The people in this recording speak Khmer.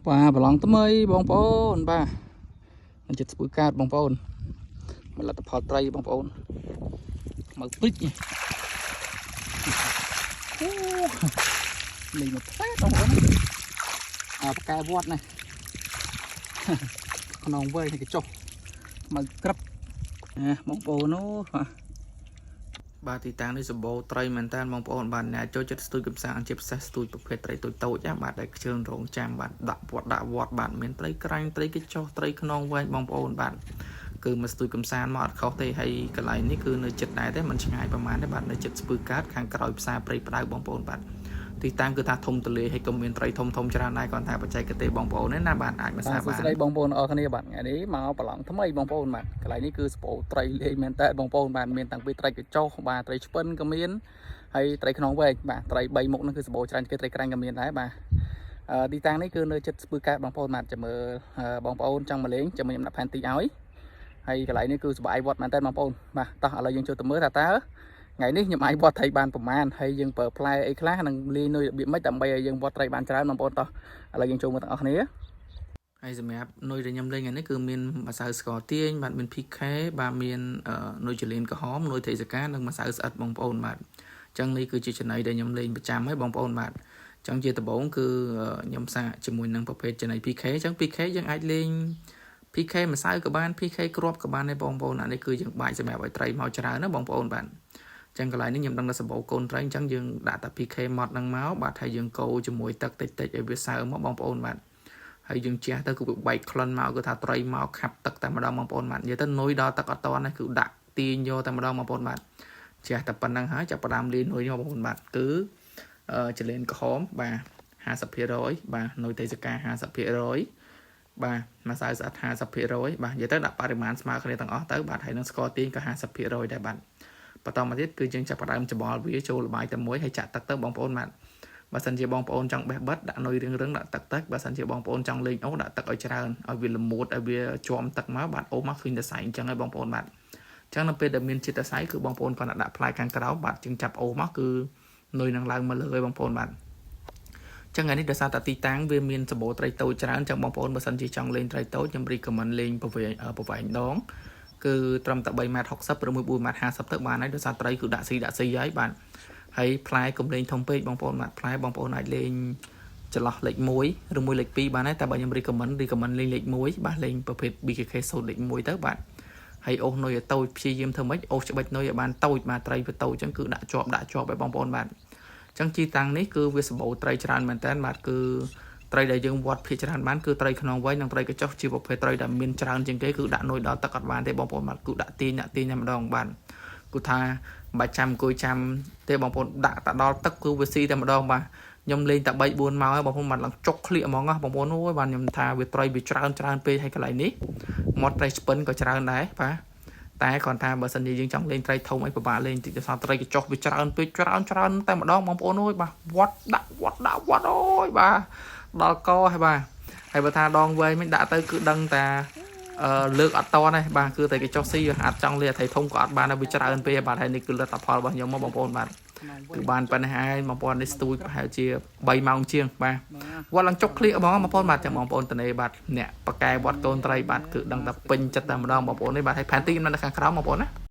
បាទប្រឡងថ្មីបងប្អូនបាទនឹងចិត្តស្ពឺកើតបងប្អូនមកលទ្ធផលត្រីបងប្អូនមកព្រិចនេះអូលេងមកផ្លែតបងប្អូនអាបកែវត្តនេះ ខ្នងវែងនេះកញ្ចុះមកក្រឹបណាបងប្អូនអូបាទ បាទទីតាំងនេះសម្បូរត្រីមែនតើបងប្អូនបាទអ្នកចូលចិត្តស្ទូចកំសាន្តជាពិសេសស្ទូចប្រភេទត្រីតូចតូចណាបាទដែលខ្ជិលរងចាំបាទដាក់វត្តដាក់វត្តបាទមានត្រីក្រាញ់ត្រីកញ្ចុះត្រីខ្នងវែងបងប្អូនបាទគឺមកស្ទូចកំសាន្តមកអត់ខុសទេហើយកន្លែងនេះគឺនៅចិត្តដែរទេมันឆ្ងាយប្រហែលទេបាទនៅចិត្តស្ពឺកើតខាងក្រោយផ្សារព្រៃផ្ដៅបងប្អូនបាទទីតាំងគឺថាធំទលាយហើយក៏មានត្រីធំធំច្រើនដែរគ្រាន់តែបច្ចេកទេសបងប្អូនទេណាបាទអាចមក បាទសួ សាបាន ស្តីបងប្អូនអរគ្នាបាទថ្ងៃនេះមកប្រឡងថ្មីបងប្អូនបាទកន្លែងនេះគឺស្ពោត្រីលេងមែនតើបងប្អូនបាទមានតាំងពីត្រីកញ្ចុះបាទត្រីឆ្ពិនក៏មានហើយត្រីខ្នងវែងបាទត្រី3មុខហ្នឹងគឺសម្បូរច្រើនគេត្រីក្រាញ់ក៏មានដែរបាទអឺទីតាំងនេះគឺនៅជិតស្ពឺកែបបងប្អូនបាទចាំមើលអឺបងប្អូនចង់មកលេងចាំមើលខ្ញុំដាក់ផែនទីឲ្យហើយកន្លែងនេះគឺសប្បាយវត្តមែនតើបងប្អូនបាទតោះឥឡូវយើងចូលទៅមើលថាតើថ្ងៃនេះខ្ញុំអាចវត្តត្រីបានប្រមាណហើយយើងប្រើផ្លែអីខ្លះនិងលាយនុយរបៀបម៉េចដើម្បីឲ្យយើងវត្តត្រីបានច្រើនបងប្អូនតោះឥឡូវយើងចូលមើលទាំងអស់គ្នា ហើយសម្រាប់នុយដែលខ្ញុំលេងថ្ងៃនេះគឺមានម្សៅស្ករទាញបាទមាន PK បាទមាននុយចលៀនក្រហមនុយត្រីសកានិងម្សៅស្អិតបងប្អូនបាទអញ្ចឹងនេះគឺជាចំណីដែលខ្ញុំលេងប្រចាំហើយបងប្អូនបាទអញ្ចឹងជាដំបូងគឺខ្ញុំសាកជាមួយនឹងប្រភេទចំណី PK អញ្ចឹង PK យើងអាចលេង PK ម្សៅក៏បាន PK គ្រាប់ក៏បានដែរបងប្អូនអានេះគឺយើងបាច់សម្រាប់ឲ្យត្រីមកច្រើនណាបងប្អូនបាទអញ្ចឹងកន្លែងនេះខ្ញុំដឹងថាសម្បូរកូនត្រីអញ្ចឹងយើងដាក់តែ PK ម៉ត់ហ្នឹងមកបាទហើយយើងកូរជាមួយទឹកតិចតិចឲ្យវាសើមមកបងប្អូនបាទ ហើយយើងជះទៅគឺវាបែកក្លិនមកគឺថាត្រីមកខាប់ទឹកតែម្ដងបងប្អូនបាទនិយាយទៅនុយដល់ទឹកអត់តនេះគឺដាក់ទាញយកតែម្ដងបងប្អូនបាទជះតែប៉ុណ្្នឹងហើយចាប់ផ្ដើមលាយនុយនេះបងប្អូនបាទគឺចលៀនក្រហមបាទ50%បាទនុយទេសកា50%បាទម្សៅស្អិត50%បាទនិយាយទៅដាក់បរិមាណស្មើគ្នាទាំងអស់ទៅបាទហើយនឹងស្ករទាញក៏50%ដែរបាទបន្តមកទៀតគឺយើងចាប់ផ្ដើមច្បល់វាចូលល្បាយតែមួយហើយចាក់ទឹកទៅបងប្អូនបាទ បើសិនជាបងប្អូនចង់បេះបិទដាក់នុយរឹងរឹងដាក់ទឹកតិចបើសិនជាបងប្អូនចង់លេងអូសដាក់ទឹកឲ្យច្រើនឲ្យវាល្មួតឲ្យវាជាំទឹកមកបាទអូសមកឃើញតែសៃអញ្ចឹងហើយបងប្អូនបាទអញ្ចឹងនៅពេលដែលមានជាតិសរសៃគឺបងប្អូនគាត់ដាក់ផ្លែខាងក្រោមបាទជាងចាប់អូសមកគឺនុយនឹងឡើងមកលើហើយបងប្អូនបាទចឹងថ្ងៃនេះដោយសារតែទីតាំងវាមានសម្បូរត្រីតូចច្រើនចឹងបងប្អូនបើសិនជាចង់លេងត្រីតូចខ្ញុំ recommend លេងប្រវែងប្រវែងដងគឺត្រឹមតែ3.60ម៉ែត្រឬ4.50ម៉ែត្រ50ទៅបានហើយដោយសារត្រីគឺដាក់ស៊ីដាក់ស៊ីហើយបាទហើយផ្លែកុំលេងធំពេកបងប្អូនបាទផ្លែបងប្អូនអាចលេងចន្លោះលេខ1ឬមួយលេខ2បានដែរតែបើខ្ញុំ recommend លេងលេខ1បាទលេងប្រភេទ BKK 0លេខ1ទៅបាទហើយអូសនុយឲ្យតូចព្យាយាមធ្វើម៉េចអូសច្បិចនុយឲ្យបានតូចបាទត្រីវាតូចអញ្ចឹងគឺដាក់ជាប់ដាក់ជាប់ឲ្យបងប្អូនបាទអញ្ចឹងជីតាំងនេះគឺវាសម្បូរត្រីច្រើនមែនតើបាទគឺត្រីដែលយើងវត្តភាគច្រើនបានគឺត្រីខ្នងវែងនិងត្រីកញ្ចុះជាប្រភេទត្រីដែលមានច្រើនជាងគេគឺដាក់នុយដល់ទឹកអត់បានទេបងប្អូនបាទគឺដាក់ទាញដាក់ទាញតែម្ដងបាទគឺថាមិនបាច់ចាំអង្គុយចាំទេបងប្អូនដាក់តែដល់ទឹកគឺវាស៊ីតែម្ដងបាទខ្ញុំលេងតែ3 4ម៉ោងហើយបងប្អូនបាទឡើងចុកក្លៀកហ្មងណាបងប្អូនអូយបាទខ្ញុំថាវាត្រីវាច្រើនច្រើនពេកហើយកន្លែងនេះមាត់ត្រីស្ពិនក៏ច្រើនដែរបាទតែគ្រាន់ថាបើសិនជាយើងចង់លេងត្រីធំអីពិបាកលេងតិចដោយសារត្រីកញ្ចុះវាច្រើនពេកច្រើនច្រើនតែម្ដងបងប្អូនអើយបាទវត្តដាក់វត្តដាក់វត្តអូយបាទដល់កហើយបាទហើយបើថាដងវែងមិនដាក់ទៅគឺដឹងតាអឺលើកអត់តទេបាទគឺតែគេចុះស៊ីអត់ចង់លេងអថៃធំក៏អត់បានដែរវាច្រើនពេកបាទហើយនេះគឺលទ្ធផលរបស់ខ្ញុំមកបងប្អូនបាទគឺបានប៉ុណ្ណេះហើយបងប្អូននេះស្ទូចប្រហែលជា3ម៉ោងជាងបាទវត្តឡើងចុកក្លៀកហ្មងបងប្អូនបាទចាំបងប្អូនតនេបាទអ្នកបកែវត្តកូនត្រីបាទគឺដឹងតែពេញចិត្តតែម្ដងបងប្អូននេះបាទហើយផែនទីនៅខាងក្រោមបងប្អូនណា។